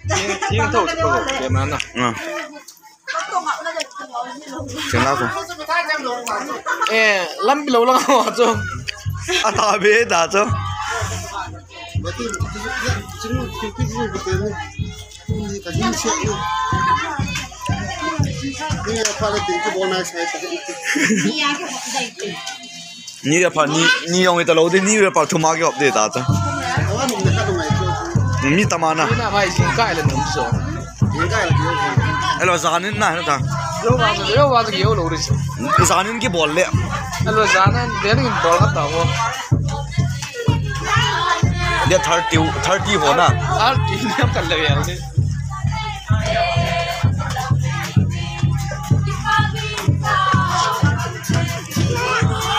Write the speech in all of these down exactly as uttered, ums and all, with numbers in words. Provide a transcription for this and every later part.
Thing, thing tho, tho, kemana. Ah. Thing la ko. Eh, lampi lo lang ho chu. Ata be da chu. Ni ya pha, ni, ni jong ita lo de, ni ya pha thuma kihop de ta ta. Mi tamana. Ina mai sing kai le num so. Hello, janin na ta. Lo wa, lo wa, lo lo ri. Janin kibol le. Hello, janin, janin bol ka ta ho. Dia thirty, thirty ho na. Thirty ni am kan le ya ni.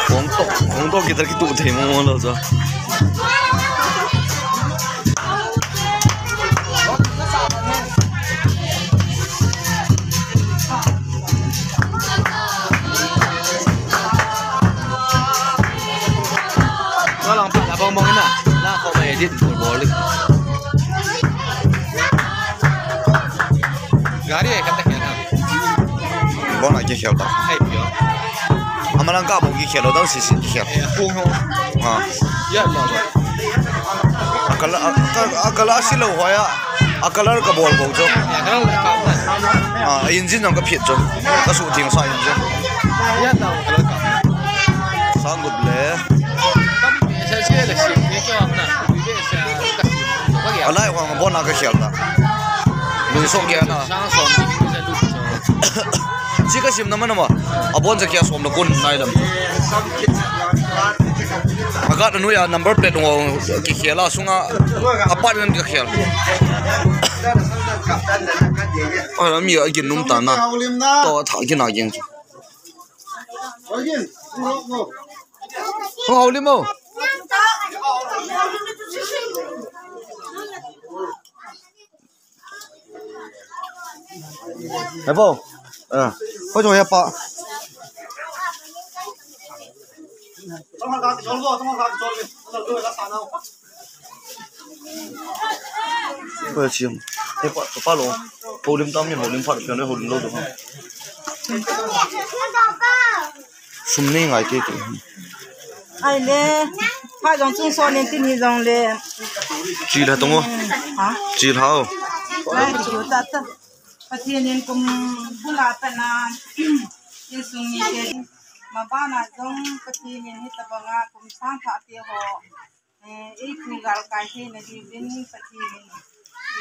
Khong to, khong to kidar kitu thei mo mo lo jo. Walang pa, labang bang na. La ko mai edit bol bol. Gari e kata kya na. Bon a kikhel ta. Hai pio. Amalang ka bou kikhel lo dau sisi kikhel. Kung ho. Ha. Ya lo. Akala, aka, akala si lo hoya. A color ka bol bou jo. Ya, color la ka. Ah, engine jong ka phit jo. Ka su thing sa engine. Ya, ta color ka. Sang gut le. Sa si le si, ye ke na. Alai hong bon a ka khel ta. Lu sok ya na. Sang som. Chi ka sim na man ma. Abon ja kia som na kun nai lam. Agat anu ya number plate ngo kikhel a sunga apat ngan kikhel. Ala mi a gin num ta na. To tha gin a gin. Ho haulim o. Hei bo. Eh. Hoi jo ya pa. Hoi chim. Hei pa, pa lo. Haulim tam ni haulim phat pian haulim lo do ha. Sum nei ngai kei kei. Ai le, pha jong chung so nin tin hi jong le. Chi la tong o. Ha? Chi la o. Ai, chi ta ta. Pathen in kum bula ta na. Insung ni ke. Ma ba na jong Pathen in hi ta ba nga kum sang pha te ho. Eh, eipui galkai theina diuvin Pathen in,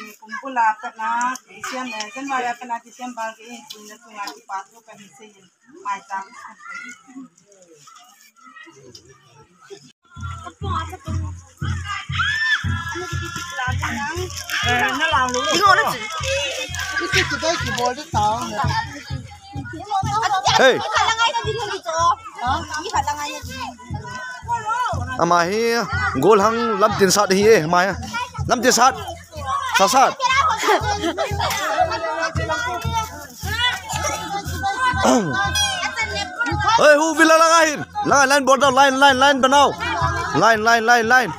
eh, kum bula patna, December, eh, January a patna December gei eipuina chunga kipathu kahin seiyin, maicham. Eh, na lang lu. Ito, ito, ito, ito, ito, ito, ito, ito, Hey. Ama hi golhang lamtin sat hi e, ama hi. Lamtin sat. Sa sat. Hey, hu vila langa hin. Langa line border, line, line, line banao. Line, line, line, line.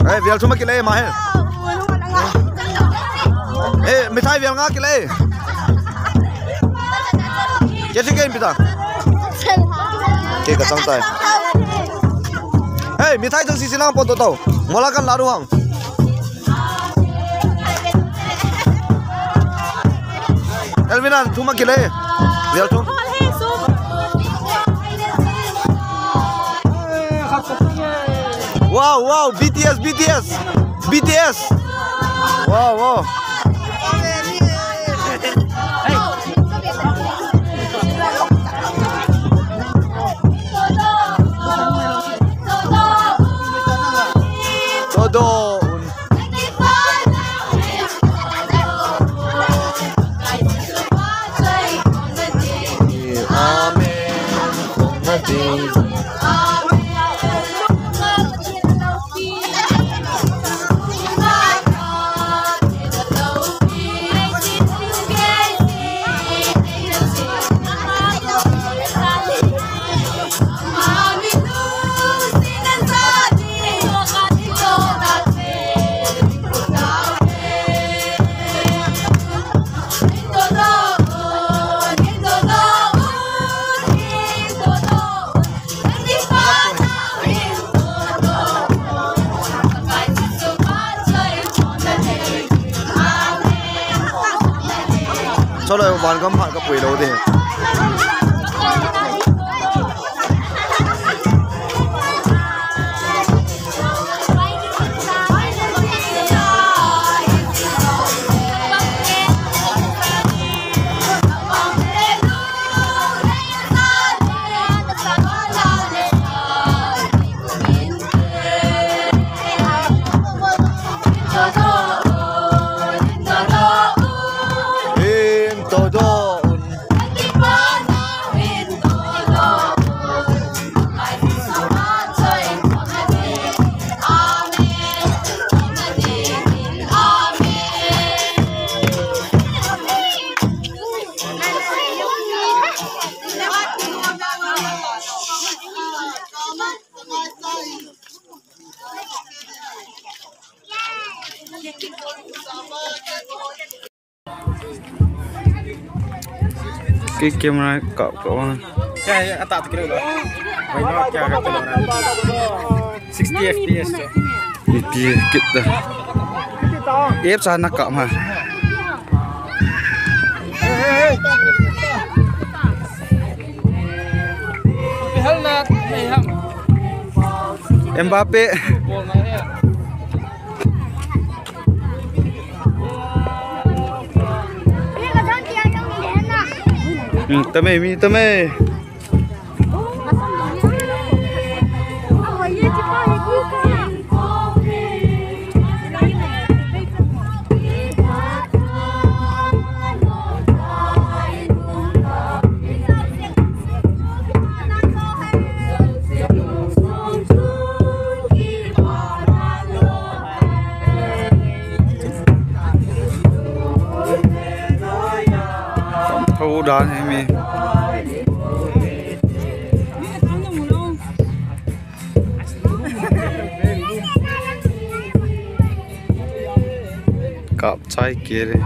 Ei, vel thum akile ma he. Ei, mithai vel nga kile. Kei chu kei pita. Kei ka chang tai. Ei, mithai jong sisi lang pon to to. Mola kan la ru hang. Elvina, thum akile. Vel thum. Wow, wow, B T S, B T S, B T S. Wow, wow. Lo, van gam phat ka pui lo ding. Kei camera kap kap a. Kya hai, ata to kilo ba? Why not, kya kap kilo na? Sixty F P S to. Iti kita. Apps ana kap ma. Mbappe. Mi tam e, mi tam e. Tho dan hi mi. Kap chai kere.